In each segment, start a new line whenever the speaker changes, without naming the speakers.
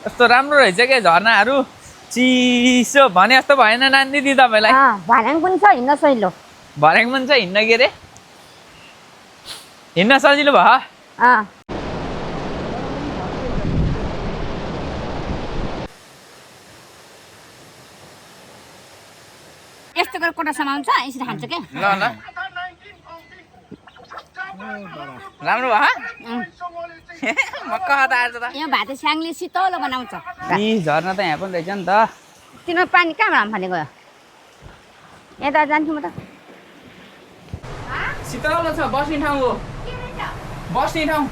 कस्तो राम्रो रहेछ के झर्नाहरू चिसो भने जस्तो भएन नानी दिदी तपाईँलाई
भर्याङ पनि छ हिँड्न सजिलो
भर्याङ पनि छ हिँड्न के अरे हिँड्न सजिलो भयो
यस्तो गरेर कोटा समाउँछ यसरी खान्छ के
ल ल राम्रो भयो मक्का त आज त
यो भाते स्याङले शीतलो बनाउँछ
झर्ना त यहाँ पनि रहेछ नि त
तिम्रो पानी कहाँबाट फाले गयो यता जान्छु म त
शीतलो छ बस्ने ठाउँ हो बस्ने ठाउँ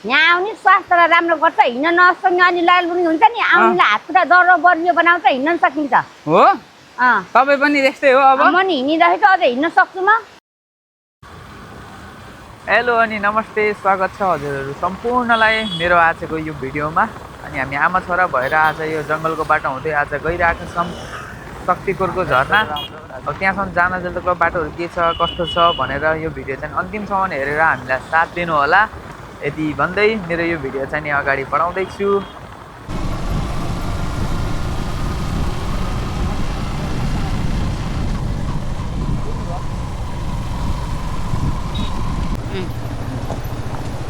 यहाँ आउने स्वास्थ्यलाई राम्रो गर्छ हिँड्न नसक्ने अनि लाल पनि हुन्छ नि आउनेलाई हात खुट्टा डर बलियो बनाउँछ हिँड्न सकिन्छ
हो तपाईँ पनि त्यस्तै हो अब
म नि हिँडिरहेको अझ हिँड्न सक्छु म
हेलो अनि नमस्ते स्वागत छ हजुरहरू सम्पूर्णलाई मेरो आजको यो भिडियोमा अनि हामी आमा छोरा भएर आज यो जङ्गलको बाटो हुँदै आज गइरहेका छौँ शक्तिखोरको झरना अब त्यहाँसम्म जान जतिको बाटोहरू के छ कस्तो छ भनेर यो भिडियो चाहिँ अन्तिमसम्म हेरेर हामीलाई साथ दिनु होला यति भन्दै मेरो यो भिडियो चाहिँ नि अगाडि बढाउँदैछु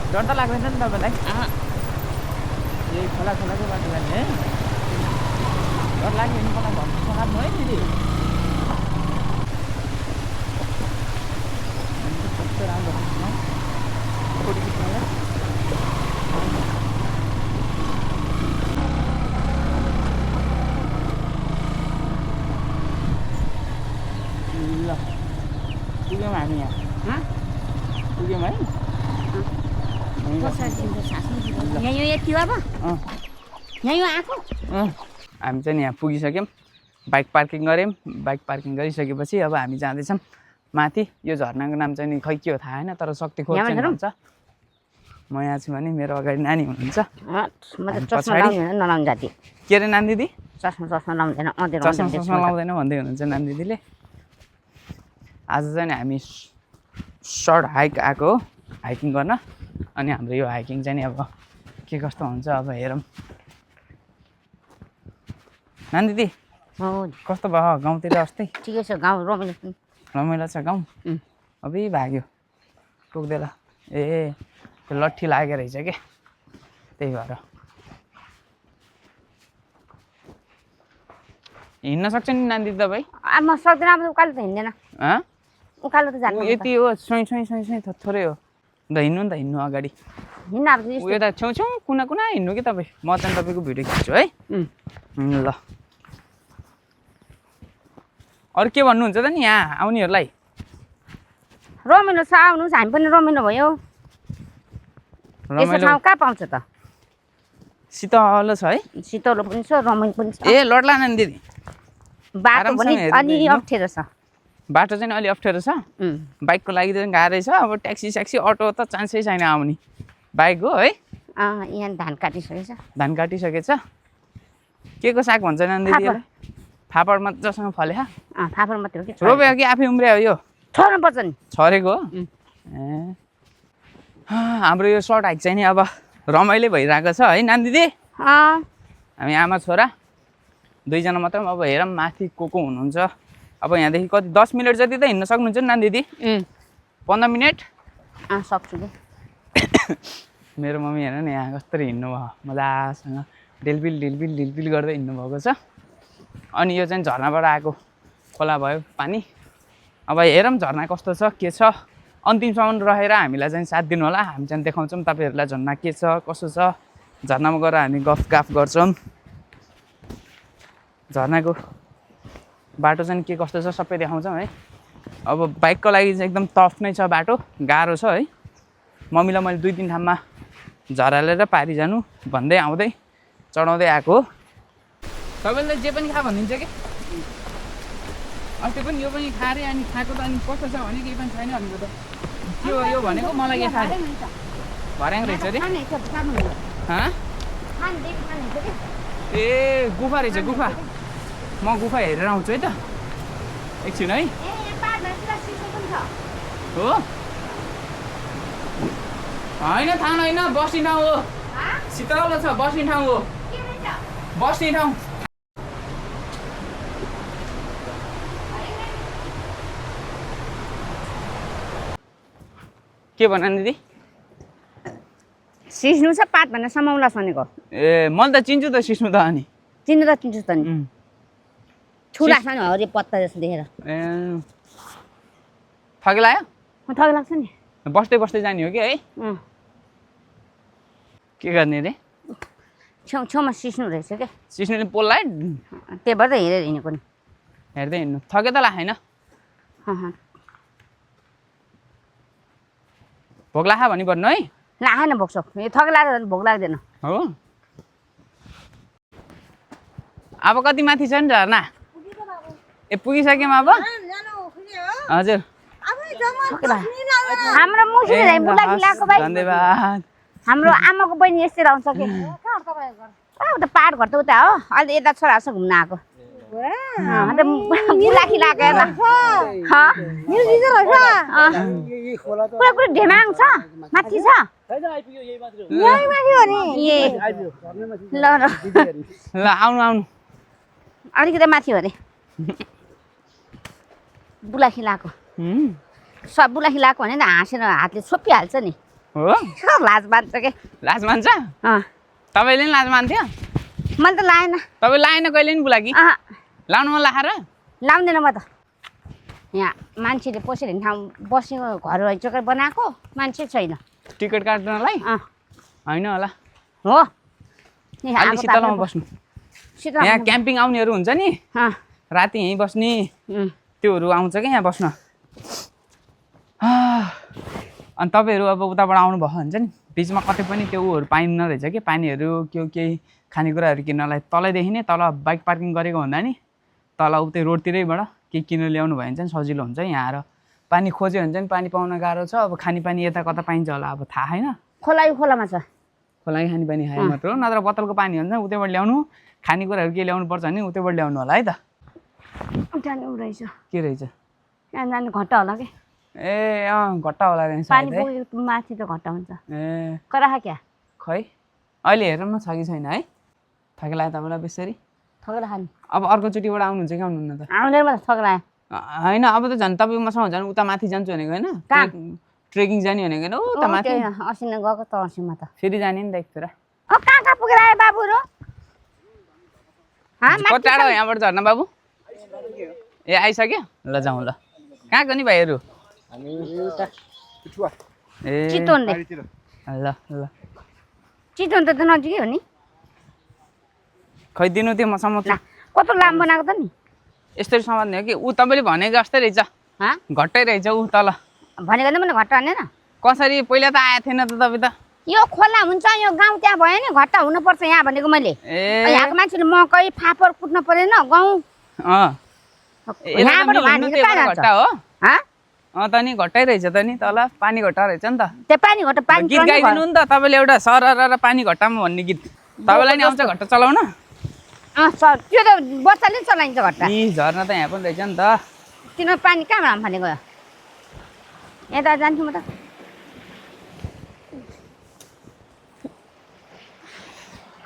डर त लाग्दैन नि तपाईँलाई यही खोला खोलाको बाटो जाने है डर लाग्यो भने मलाई भन्नु सक्नु है दिदी कस्तो राम्रो फोटो खिच्नुलाई ल पुग्यौँ हामी यहाँ पुग्यौँ है
यहाँ यो यति हो अब यहाँ यो आएको
हामी चाहिँ यहाँ पुगिसक्यौँ बाइक पार्किङ गऱ्यौँ बाइक पार्किङ गरिसकेपछि अब हामी जाँदैछौँ माथि यो झरनाको नाम चाहिँ नि खै के हो थाहा होइन तर शक्तिखोर चाहिँ भन्छ म यहाँ छु भने मेरो अगाडि नानी हुनुहुन्छ के अरे नानी दिदी
चस्मा लाउँदैन
लाउँदैन भन्दै हुनुहुन्छ नानी दिदीले आज चाहिँ हामी सर्ट हाइक आएको हो हाइकिङ गर्न अनि हाम्रो यो हाइकिङ चाहिँ नि अब के कस्तो हुन्छ अब हेरौँ नानी दिदी कस्तो भयो गाउँतिर अस्ति
ठिकै छ गाउँ
रमाइलो छ गाउँ अबि भाग्यो पुग्दैन ए त्यो लट्ठी लागेको रहेछ के त्यही भएर हिँड्न सक्छ नि नानी दिदी तपाईँ
म सक्दैन अब उकालो त हिँड्दैन उकालो त जानु
यति हो छोइ थोरै हो अन्त हिँड्नु नि त हिँड्नु अगाडि
हिँड्नु अब
उयो त छेउ कुना हिँड्नु कि तपाईँ म चाहिँ तपाईँको भिडियो खिच्छु है ल अरू के भन्नुहुन्छ त नि यहाँ आउनेहरूलाई
रमाइलो छ आउनुहोस् हामी पनि रमाइलो भयो यस्तो ठाउँ कहाँ पाउँछ त
शीतलो छ है
शीतलो पनि छ रमाइलो पनि छ
ए लड्ला नि दिदी
बाटो पनि अलि अप्ठ्यारो छ
बाटो चाहिँ अलि अप्ठ्यारो छ बाइकको लागि चाहिँ गाह्रै छ अब ट्याक्सी स्याक्सी अटो त चान्सै छैन आउने बाइक हो है
यहाँ धान काटिसकेछ
धान काटिसकेछ के को साग भन्छ नानी दिदीलाई फापर मजासँग फल्यो
फापर मात्रै हो कि
रोप्यो कि आफै उम्रियो यो
छर्नुपर्छ नि
छरेको हो ए हाम्रो यो सर्ट हाइक चाहिँ नि अब रमाइलो भइरहेको छ है नानी दिदी हामी आमा छोरा दुईजना मात्रै अब हेरौँ माथि को हुनुहुन्छ अब यहाँदेखि कति 10 मिनट जति त हिँड्न सक्नुहुन्छ नि नानी दिदी 15 मिनट
सक्छु कि
मेरो मम्मी हेर न यहाँ कस्तो हिँड्नु भयो मजासँग ढिलबिल गर्दै हिँड्नु भएको छ अनि यो चाहिँ झरनाबाट आएको खोला भयो पानी अब हेरौँ झरना कस्तो छ के छ अन्तिमसम्म रहेर हामीलाई चाहिँ साथ दिनु होला हामी चाहिँ देखाउँछौँ तपाईँहरूलाई झरना के छ कसो छ झरनामा गएर हामी गफ गर्छौँ झरनाको बाटो चाहिँ के कस्तो छ सबै देखाउँछौँ है अब बाइकको लागि चाहिँ एकदम टफ नै छ बाटो गाह्रो छ है मम्मीलाई मैले 2-3 ठाउँमा झरालेर पारी जानु भन्दै आउँदै चढाउँदै आएको हो तपाईँले जे पनि खा भनिन्छ कि अस्ति पनि यो पनि खा रे अनि खाएको त अनि कस्तो छ भने केही पनि छैन भनेको त त्यो यो भनेको मलाई के थाहा भर्याङ रहेछ अरे ए गुफा रहेछ गुफा म गुफा हेरेर आउँछु है त एकछिन है हो होइन थाहा होइन बस्ने ठाउँ हो शीतल छ बस्ने ठाउँ हो बस्ने ठाउँ के भन दिदी
सिस्नु छ पात भनेर समाउला भनेको
ए मैले त चिन्छु त सिस्नु त अनि
चिन्नु त चिन्छु त नि ठुला छ नि हरियो पत्ता जस्तो देखेर
ए थके लाग्यो
ठग लाग्छ नि
बस्दै बस्दै जाने हो कि है के गर्ने रे
छेउमा सिस्नु रहेछ क्या
सिस्नुले पोललाई
त्यही भएर त हेरेर हिँडेको नि
हेर्दै हिँड्नु थके त लाग्यो होइन भोक लाग्यो भनी भन्नु है
लागेन भोग्छ यो थक लाग्दैन भोक लाग्दैन
हो अब कति माथि छ नि झर्ना ए पुगिसक्यौँ अब हजुर
हाम्रो मुसीले बुलाकी लगाएको भाइ
धन्यवाद
हाम्रो आमाको बहिनी यस्तै आउँछ कि उता पाहाड घर त उता हो अहिले यता छोरासँग घुम्न आएको बुलाकी लगाएर पुरा पुरा ढेमाङ छ माथि छ ल
ल आउनु आउनु
अलिकति माथि हो अरे बुलाकी लगाएको सब बुलाकी लगाएको भने त हाँसेर हातले छोपिहाल्छ नि
हो
लाज मान्छ के
लाज मान्छ तपाईँले नि लाज मान्थ्यो
मैले त लाएन
तपाईँ लाएन कहिले नि बुलाकी लाउनु मन लाएर
लाउँदैन म त यहाँ मान्छेले पसेर हिँड्ने ठाउँ बस्ने घर हैचोकर बनाएको मान्छे छैन
टिकट काट्नलाई होइन होला
हो
अलि शीतलमा बस्नु
शीतल
यहाँ क्याम्पिङ आउनेहरू हुन्छ नि राति यहीँ बस्ने त्योहरू आउँछ क्या यहाँ बस्न अनि तपाईँहरू अब उताबाट आउनुभयो भन्छ नि बिचमा कतै पनि त्यो उहरू पाइन्न रहेछ कि पानीहरू केही खानेकुराहरू किन्नलाई तलैदेखि नै तल बाइक पार्किङ गरेको हुँदा नि तल उतै रोडतिरैबाट केही किनेर ल्याउनु भयो भने चाहिँ सजिलो हुन्छ यहाँ आएर पानी खोज्यो भने चाहिँ पानी पाउन गाह्रो छ अब खानेपानी यता कता पाइन्छ होला अब थाहा छैन
खोलामा छ
खोलाकै खानेपानी खायो मात्र हो नत्र बोतलको पानी हुन्छ उतैबाट ल्याउनु खानेकुराहरू के ल्याउनु पर्छ भने उतैबाट ल्याउनु होला है त
रहेछ
के रहेछ
त्यहाँ जानु घट्टा होला कि
ए घट्टा होला रहेछ
पानी पुगेको माथि त घट्टा हुन्छ
ए
कराहा क्या
खै अहिले हेरौँ न छ कि छैन है थके लाग्यो तपाईँलाई बेसरी
थकेर खाने
अब अर्कोचोटिबाट आउनुहुन्छ कि आउनुहुन्न त
आउँदैन म त थक लाग्यो
होइन अब त झन् तपाईँ मसँग झन् उता माथि जान्छु भनेको होइन ट्रेकिङ जाने भनेको होइन उता माथि
असिना गएको त असीमा त
फेरि जाने नि त एकतिर
कहाँ पुगेर आयो बाबुहरू
कति टाढो हो यहाँबाट झर्ना बाबु ए आइसक्यो ल जाउँ ल कहाँको नि भाइहरू ए
चितवनले
ल ल
चितवन त नजिकै हो नि
खै दिनु त्यो मसँग
कस्तो लामो बनाएको त नि
यस्तरी समात्ने हो कि ऊ तपाईँले भनेको जस्तै रहेछ घट्टै रहेछ ऊ तल
भनेको नि मैले घट्टा हानेन
कसरी पहिला त आएको थिएन त तपाईँ त
यो खोला हुन्छ यो गाउँ त्यहाँ भयो नि घट्टा हुनुपर्छ यहाँ भनेको मैले यहाँको मान्छेले मकै फापर कुट्नु परेन गहुँ
घट्टा हो त नि घट्टै रहेछ त नि तल पानी घट्टा रहेछ नि त
त्यो पानी घट्टा पानी
गीत गाइदिनु नि त तपाईँले एउटा सरर र पानी घट्टामा भन्ने गीत तपाईँलाई नि आउँछ घट्टा चलाउन
त्यो त बच्चाले चलाइन्छ घट्टा
झर्ना त यहाँ पनि रहेछ नि त
तिनीहरू पानी कहाँबाट भनेको यता जान्छु म त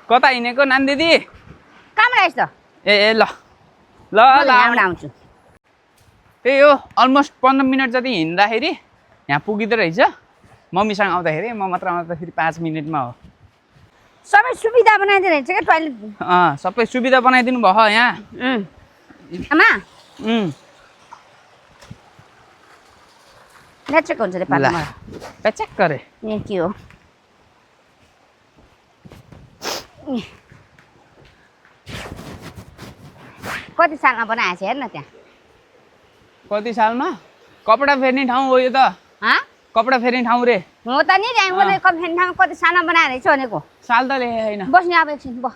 कता हिँडेको नानी दिदी
कहाँबाट आइस् त
ए ल ल ल
आउँछु
त्यही हो अलमोस्ट 15 मिनट जति हिँड्दाखेरि यहाँ पुगिँदो रहेछ मम्मीसँग आउँदाखेरि म मात्र आउँदाखेरि 5 मिनटमा हो
सबै सुविधा बनाइदिनु रहेछ क्या टोइलेट
सबै सुविधा बनाइदिनु भयो यहाँ
आमा नेचक हुन्छ रे पानी
पेचक गरे
ए के हो कति सालमा बनाएको छ हेर न त्यहाँ
कति सालमा कपडा फेर्ने ठाउँ हो यो त कपडा फेर्ने ठाउँ रे
हो त नि त्यहाँ फेर्ने ठाउँ कति सालमा बनाएर रहेछ भनेको
साल त लेखेको छैन
बस्ने अब एकछिन ब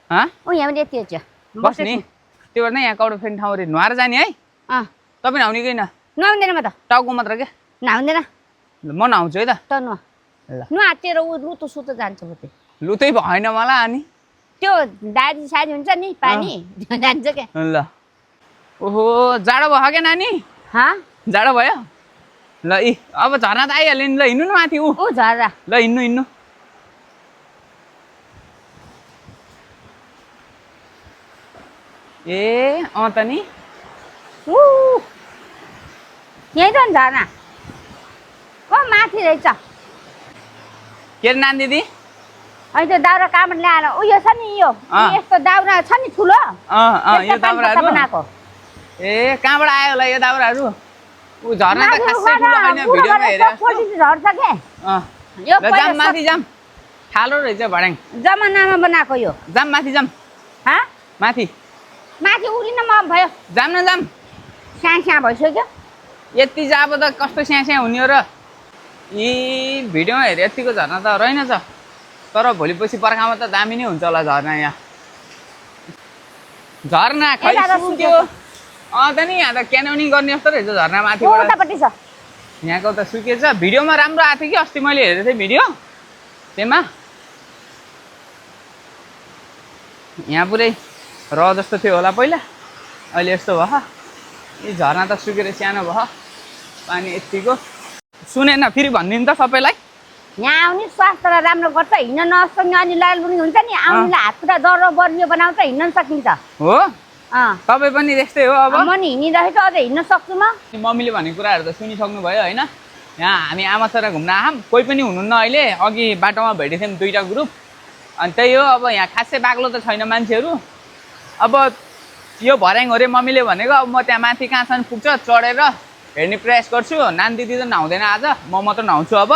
यहाँ पनि यति छ
बस्ने त्यो भएर नै यहाँ कपडा फेर्ने ठाउँ रे नुहाएर जाने है तपाईँ नुहाउने कि
नुहाउँदैन म त
टाउको मात्र के
नुहाउँदैन
म नुहाउँछु है त
नुहा नुहा तेरो लुतो सुतो जान्छ बुझ्दै
लुतै भएन मलाई अनि
त्यो दाजी साजी हुन्छ नि पानी जान्छ क्या
ल ओहो जाडो भयो क्या नानी
हाँ
जाडो भयो ल अब झर्ना त आइहाल्यो नि ल हिँड्नु न माथि ऊ
झर्रा
ल हिँड्नु ए त नि
यहीँ त नि झर्ना माथि रहेछ
के अरे नानी दिदी
अहिले त्यो दाउरा कहाँबाट ल्याएर उयो छ नि यो यस्तो दाउरा छ नि ठुलो
यो दाउराहरू
बनाएको
ए कहाँबाट आयो होला यो दाउराहरू ऊ झर्ना त खासै ठुलो छैन भिडियोमा हेरेर
झर्छ के
यो जाम माथि जाम ठालो रहेछ भड्याङ
जमानामा बनाएको यो
जाम माथि जाम माथि
माथि उडिन म भयो
जाम न जाम
स्या भइसक्यो
यति जाब त कस्तो स्या हुने हो र यी भिडियोमा हेरे यतिको झर्ना त रहेनछ तर भोलि पछि बर्खामा त दामी नै हुन्छ होला झर्ना यहाँ झर्ना खै सुक्यो त नि यहाँ त क्यानोनिङ गर्ने जस्तो रहेछ झर्ना माथिबाट
छ
यहाँको त सुकेछ भिडियोमा राम्रो आएको थियो कि अस्ति मैले हेरेको थिएँ भिडियो त्यसमा यहाँ पुरै र जस्तो थियो होला पहिला अहिले यस्तो भयो यी झर्ना त सुकेर सानो भयो पानी यतिको सुनेन फेरि भनिदिनु त सबैलाई
यहाँ आउने स्वास्थ्यलाई राम्रो गर्छ हिँड्न नसक्ने अनि लालबुङ हुन्छ नि आउनेलाई हात खुट्टा डह्रो बलियो बनाउँछ हिँड्न सकिन्छ
हो तपाईँ पनि त्यस्तै हो अब
म नि हिँडिरहेको अझ हिँड्न सक्छु म
मम्मीले भनेको कुराहरू त सुनिसक्नु भयो होइन यहाँ हामी आमा छोरा घुम्न आयौँ कोही पनि हुनुहुन्न अहिले अघि बाटोमा भेटेको थियौँ 2टा ग्रुप अनि त्यही हो अब यहाँ खासै बाक्लो त छैन मान्छेहरू अब यो भर्याङ हो रे मम्मीले भनेको अब म त्यहाँ माथि कहाँसम्म पुग्छ चढेर हेर्ने प्रयास गर्छु नानी दिदी त नुहाउँदैन आज म मात्र नुहाउँछु अब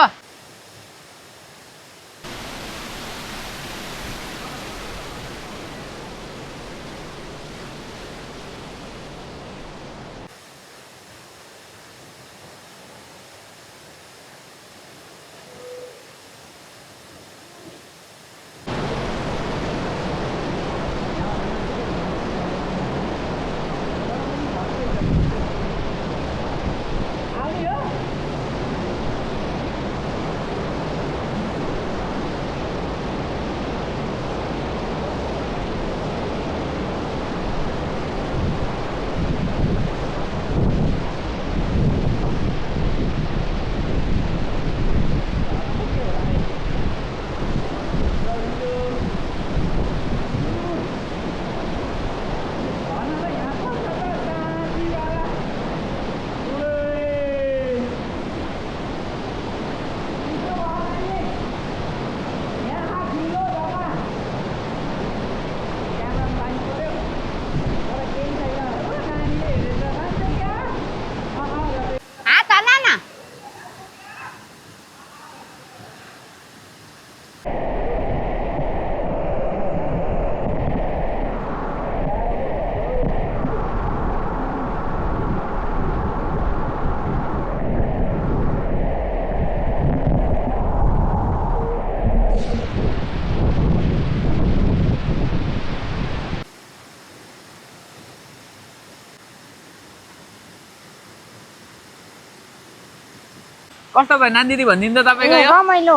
कस्तो भयो नानी दिदी भनिदिनु त तपाईँको यो
रमाइलो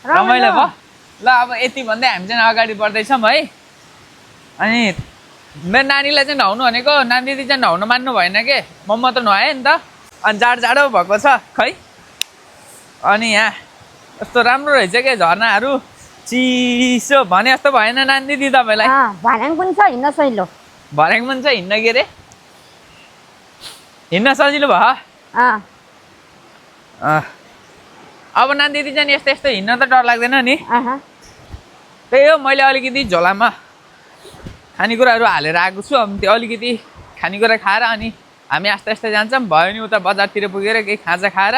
रमाइलो भयो ल अब यति भन्दै हामी चाहिँ अगाडि बढ्दैछौँ है अनि मेरो नानीलाई चाहिँ नुहाउनु भनेको नानी दिदी चाहिँ नुहाउनु मान्नु भएन के म मात्र नुहाएँ नि त अनि जाडो भएको छ खै अनि यहाँ यस्तो राम्रो रहेछ क्या झर्नाहरू चिसो भने जस्तो भएन नानी दिदी तपाईँलाई
भर्याङ पनि छ हिँड्न सजिलो
भर्याङ पनि छ हिँड्न के अरे हिँड्न सजिलो भयो अब नानी दिदी चाहिँ यस्तो यस्तो हिँड्न त डर लाग्दैन नि त्यही हो मैले अलिकति झोलामा खानेकुराहरू हालेर आएको छु अनि त्यो अलिकति खानेकुरा खाएर अनि हामी आस्ते आस्ते जान्छौँ भयो नि उता बजारतिर पुगेर केही खाजा खाएर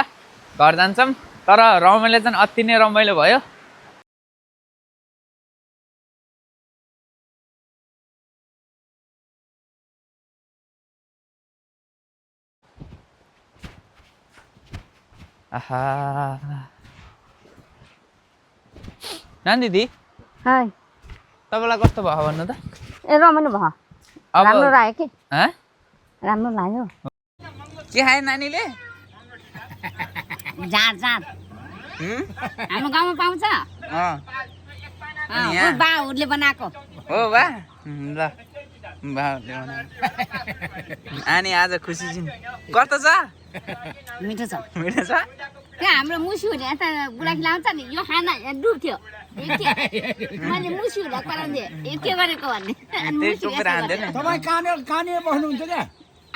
घर जान्छौँ तर रमाइलो चाहिँ अति नै रमाइलो भयो आहा नानी दिदी तपाईँलाई कस्तो भयो भन्नु त
ए रमाइलो भयो राम्रो लाग्यो कि राम्रो लाग्यो
के खायो नानीले
जाँड हाम्रो गाउँमा पाउँछ बाहरूले बनाएको
हो बा ल बाबुले बनायो अनि आज खुसी छिन् कस्तो छ
मिठो छ
मिठो छ
त्यहाँ हाम्रो मुसी हुने यता बुढाकी लाउँछ नि यो खाना यहाँ डुब्थ्यो मैले मुसी हुँदा कराउँथेँ यो के गरेको भन्ने अनि
त्यही
मुसी
टोपेर
यस्तो
हान्दैन
गर्छ।
तपाईँ कहाँनिर बस्नुहुन्छ क्या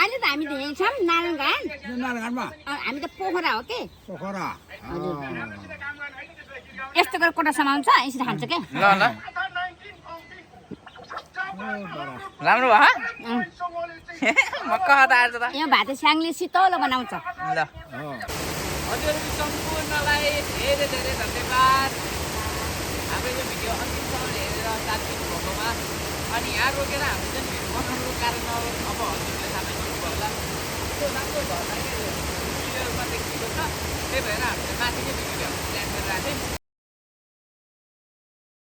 अहिले त हामी त यहीँ छौँ नारायणघाट
यो नारायणमा
हामी त पोखरा हो के
पोखरा
यस्तो गरेर कोटा समाउँछ यसरी खान्छ के
ल ल राम्रो भयो मक्क खाता आएर त
यो भात स्याङले शीतलो बनाउँछ
ल हजुरहरू सम्पूर्णलाई धेरै धेरै धन्यवाद हाम्रो यो भिडियो अन्तिमसम्म हेरेर साथ दिनुभएकोमा अनि यहाँ रोकेर हामी चाहिँ भिडियो बनाउनुको कारण अब हजुरले थाहा पाइसक्नु होला त्यो राम्रो घरमा भिडियोमा देखिएको छ त्यही भएर हामीले माथि नै भिडियोहरू प्लान गरेर राख्यौँ